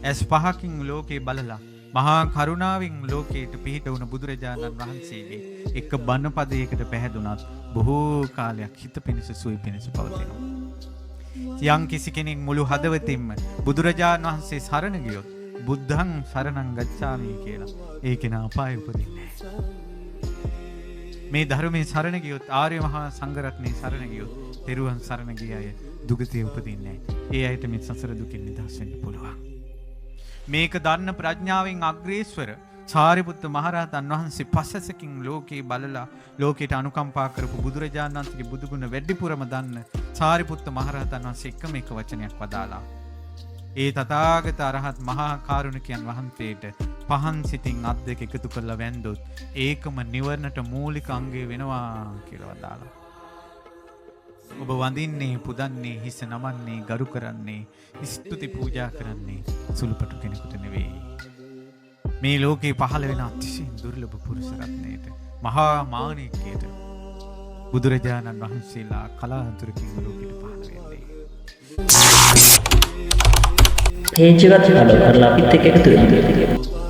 ඇස් පහකින් ලෝකේ බලලා මහා කරුණාවෙන් ලෝකයට පිහිට වුණ බුදුරජාණන් වහන්සේගේ එක බණ පදයකට පැහැදුනත් බොහෝ කාලයක් හිත පිණිස සුවය පිණිස පවතිනවා. යම් කිසි කෙනෙක් මුළු හදවතින්ම බුදුරජාණන් වහන්සේ සරණ ගියොත් බුද්ධං සරණං ගච්ඡාමි කියලා ඒ කෙනා අපායේ උපදින්නේ නැහැ. මේ ධර්මයේ සරණ ගියොත්, ආර්ය මහා සංඝරත්නයේ සරණ ගියොත්, තෙරුවන් සරණ ගිය අය දුගතිය උපදින්නේ නැහැ. ඒ අයට මේ සසර දුකින් නිදහස් වෙන්න පුළුවන්. මේක දන්න ප්‍රඥාවෙන් අග්‍රේශ්වර සාරිපුත්ත මහරහතන් වහන්සේ පසසකින් ලෝකේ බලලා ලෝකයට අනුකම්පා කරපු බුදුරජාණන් වහන්සේගේ බුදුගුණ වැඩිපුරම දන්න සාරිපුත්ත මහරහතන් වහන්සේ එකම එක වචනයක් වදාලා. ඒ තථාගත අරහත් මහා කරුණිකයන් වහන්සේට පහන් සිතින් අත් දෙක එකතු කරලා වැන්දොත් ඒකම නිවනට මූලික අංගය වෙනවා කියලා වදාලා. ඔබ වඳින්නේ, පුදන්නේ, හිස නමන්නේ, ගරු කරන්නේ, ස්තුති පූජා කරන්නේ සුළුපටු කෙනෙකුට නෙවෙයි. මේ ලෝකේ පහළ වෙන අතිශයින් දුර්ලභ පුරුෂ රත්නයට, මහා මාණික්කයට බුදුරජාණන් වහන්සේලා කලාතුරකින් ලෝකෙට පහළ වෙන්නේ. පේජ් එකත් ෆලෝ කරලා අපිත් එක්ක එකතු වෙන්න.